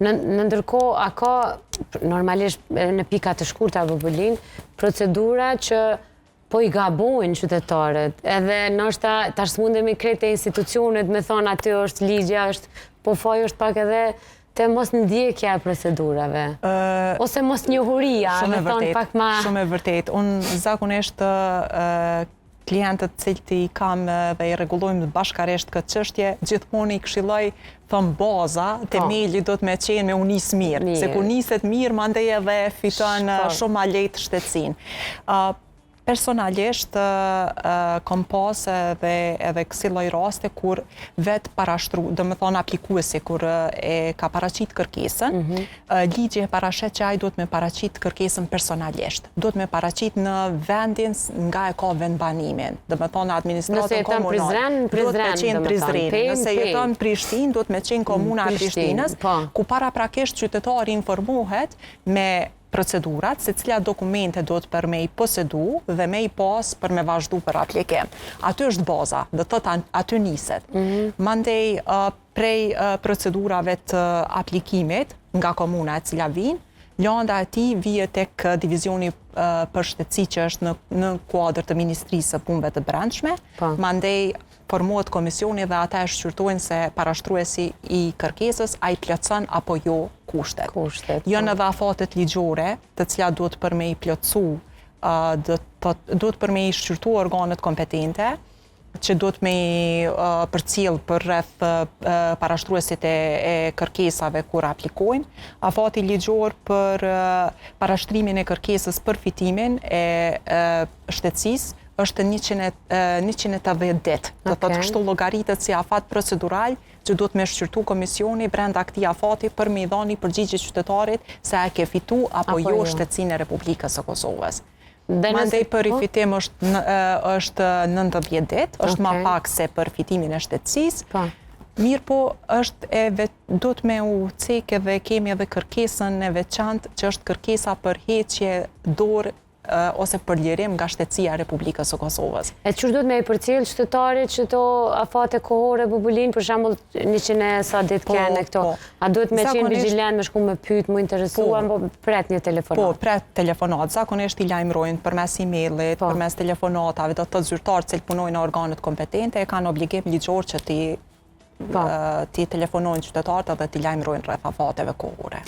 Në ndërkohë, a ka, normalisht në pika të shkurta, Bubulin, procedura që po i gabojnë qytetarët, edhe ndoshta tash s'mundemi krejt te institucionet me thonë aty është ligja, është, po faj është pak edhe te mos ndjekja e procedurave, ose mos njohuria, me thonë pak ma. Shumë e vërtet. Unë zakonisht klientët cilët i kam dhe i rregullojmë bashkarisht këtë çështje, gjithmonë i këshilloj, thom baza, temeli do të me qenë me u nis mirë. Se kur niset mirë, mandej edhe fiton shumë ma lehtë shtetësinë. Personalisht kom pas edhe kësi lloj raste kur vetë parashtru, do me thonë aplikuesi kur e ka paraqit kërkesën, ligji e parashet që ai duhet me paraqit kërkesën personalisht. Duhet me paraqit në vendin nga e ka vendbanimin. Do me thonë administratën komunale. Duhet me qenë Prizren. Nëse jeton në Prishtinë, duhet me qenë komuna e Prishtinës, ku paraprakisht qytetari informohet me procedurat, se cilat dokumente duhet për me i posedu dhe me i pas për me vazhdu për aplikim. Aty është baza, do të thotë aty niset. Mandej, prej procedurave të aplikimit nga komuna e cila vinë, landa e tij vije tek divizioni për shtetësi që është në kuadër të Ministrisë së Punëve të Brendshme. Mandej formohet komisioni dhe ata e shqyrtojnë se parashtruesi i kërkesës a i plotëson apo jo kushtet. Kushtet, Janë edhe afatet ligjore, të cilat duhet për me i plotësu, do të thotë, duhet për me i shqyrtu organet kompetente, që duhet me i përcjell për rreth parashtruesit e kërkesave kur aplikojnë. Afati ligjor për parashtrimin e kërkesës për fitimin e shtetësisë është 180 ditë. Do thotë kështu llogaritet si afat procedural që duhet me shqyrtu komisioni brenda këtij afati për me i dhënë një përgjigje qytetarit se a ke fitu apo Apo jo jo. shtetësinë e Republikës së Kosovës. Dhe nëse Mandej për rifitim është 90 ditë, është ma pak se për fitimin e shtetësisë. Mirë po është e vet, duhet me u cek edhe kemi edhe kërkesën e veçantë që është kërkesa për heqje dorë ose për lirim nga shtetësia e Republikës së Kosovës. E qysh duhet me i përcjell qytetarit që to afate kohore, Bubulin, për shembull 100 e sa ditë kenë këto? Po. A duhet me qenë vigjilent, me shku me pyet, mu interesua, Po. po pret një telefonat? Po, pret telefonat. Zakonisht i lajmërojnë përmes emailit, përmes telefonatave, do të thotë zyrtarët që punojnë në organet kompetente e kanë obligim ligjor që ti telefonojnë qytetarët dhe ti lajmërojnë rreth afateve kohore.